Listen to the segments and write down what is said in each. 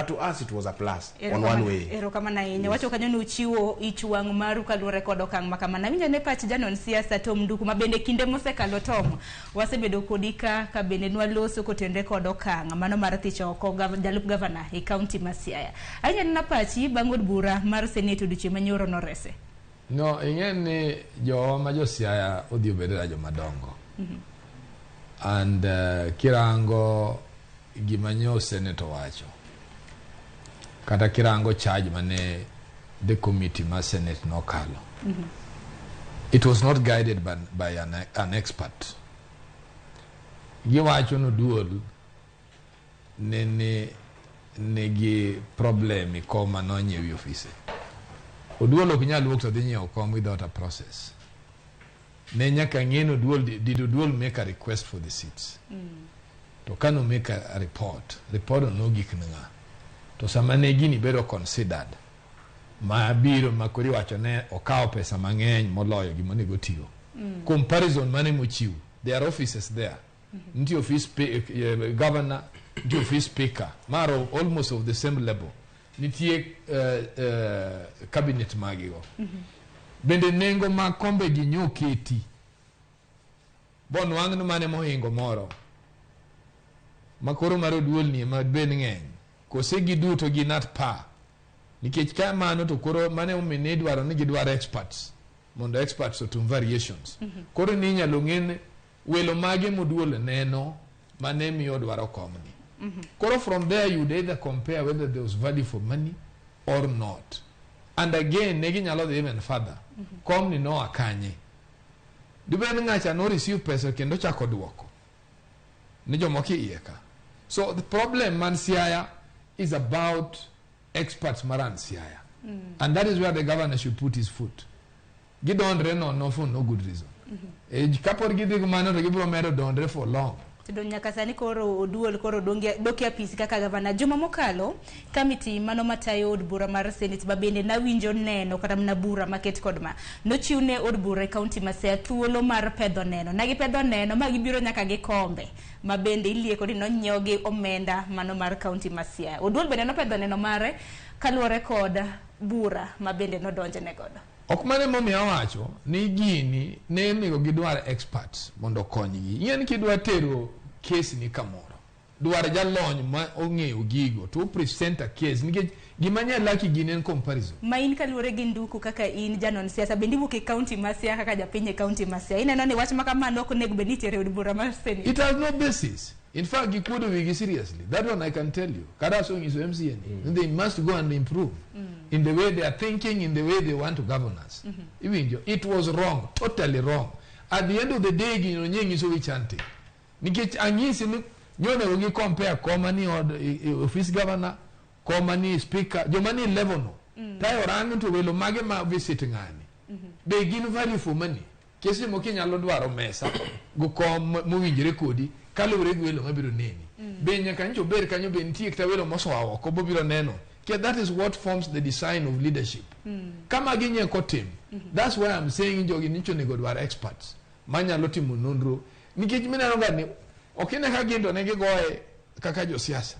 But to us it was a plus on one way. Erokamano ahinya. Wacho kanyo ni uchiwo ich wang' maru kaluwore kod okang' ma kamano. Awinjo ne pach janon siasa Tom Nduku ma bende kinde mosekalo, Tom, wasebedo kodi ka bende nwaloso kotenre kod okang' mano mar thicho oko jalup gavana e kaunti ma Siaya. Awinjo nena pachi bang' od bura mar Senate odiochieng' manyoro norese. No, ing'e ni jowa ma jo Siaya odhi obed joma dongo. And kirango gima nyo Senate owacho, kata kirango charge mane the committee ma Senate nokalo, it was not guided by an expert. Giwacho ni Oduol nene nigi problem e kom manonyiew e ofise. Oduol ok nyal wuok to dhi nyiewo kom without a process. Ne nyaka ng'e ni Oduol, did Oduol make a request for the seats? To ka no make a report, report no nogik ne ng'a? To sama ne gini bedo considered, ma biro ma koro iwacho ne okawo pesa mang'eny moloyo gima onego otigo. Comparison mane mochiw? There are offices there. Nitie office governor, nitie office speaker, maro almost of the same level. Nitie cabinet magigo. Bende nengo mag kombe gi nyoketi. Bonwang' ni mane mohingo moro. Makoro mar Oduol ni ema ben ng'eny. Kose giduto gin at par. Nikech ka mano to koro mane omiyo ne idwaro ni gidwaro experts. Mondo experts otum variations. Koro ni inyalo ng'e ni welo mage moduol neno mane miyo dwaro komni. Koro from there you'd either compare whether there was value for money or not. And again, ne ginyalo dhi even further. Komni noa kanye? Dibed ni ng'acha no receive pesa kendo chako duoko ni jomoko iye ka. So the problem man Siaya is about experts maran Siaya. And that is where the governor should put his foot. Gidondre nono for no good reason. Kapod gidhi gi mano to gibiro medo dondre for long. To nyaka sani koro Oduol koro dok e apisi kaka gavana. Juma mokalo, kamiti mano matayo od bura mar Senate ma bende nawinjo neno kata mana bura maket kod ma nochiw ne od bura e kaunti ma Siaya thuolo mar pedho neno. Ne gipedho neno ma gibiro nyaka gi kombe ma bende ilieko ni nonyiew gi omenda mano mar kaunti ma Siaya. Oduol bende nopedho neno mare kaluwore kod bura ma bende nodonjne godo. Ok mano emomiyo awacho ni gini ne onego gidwar experts mondo okonygi. Ing'e ni kidwa tero case ni kamoro, dwar jalony ma ong'eyo gigo to present a case nikech gima nyalaki gini en comparison. Ma in kaluwore gi Nduku kaka in janon siasa bende iwuok e kaunti ma Siaya kaka japiny e kaunti ma Siaya, ineno ni wach ma kamano ok onego bed ni itere e od bura mar Senate? It has no basis. In fact, gikuodo wigi seriously. That one I can tell you. Kata asenyiso MCA ni, they must go and improve in the way they are thinking, in the way they want to govern us. Iwinjo, it was wrong, totally wrong. At the end of the day, gino nye nyiso wich hunting. Nikech anyisi ni nyonego gi compare koma ni od office governor, koma ni speaker, joma ni level no. Tayo rang to welo mage ma visit ng'ani. Be gin value for money? Kese moko inyalo dwaro mesa go kom mowinjore kodi kaluwore gi welo mabiro neni. Be nyaka nyocha obed kanyo, be nitie kata welo mosoa oko bobiro neno. Ke that is what forms the design of leadership. Kama ginye kotim. That's why I'm saying jogi nyocha onego dwar experts manyalo timo nonro. Nikech mineno ga ni ok ine ka gin to ne gigoye kaka josiasa.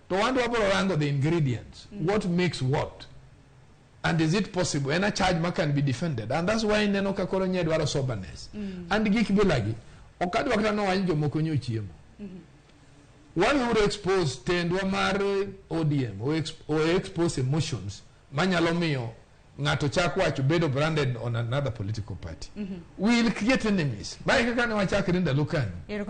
To wan to wabiro rango the ingredients. What makes what? And is it possible? En a charge ma can be defended. And that's why ineno ka koro nye dwaro soberness. And gik bilagi, ok adwa kata nowach ni jomoko nyo chiemo. Why would expose tendwa mar ODM o expose emotions manyalo miyo ng'ato chak wacho bedo branded on another political party? We will create enemies. Mae kaka ne wachakre ndalo kani. Erokamano.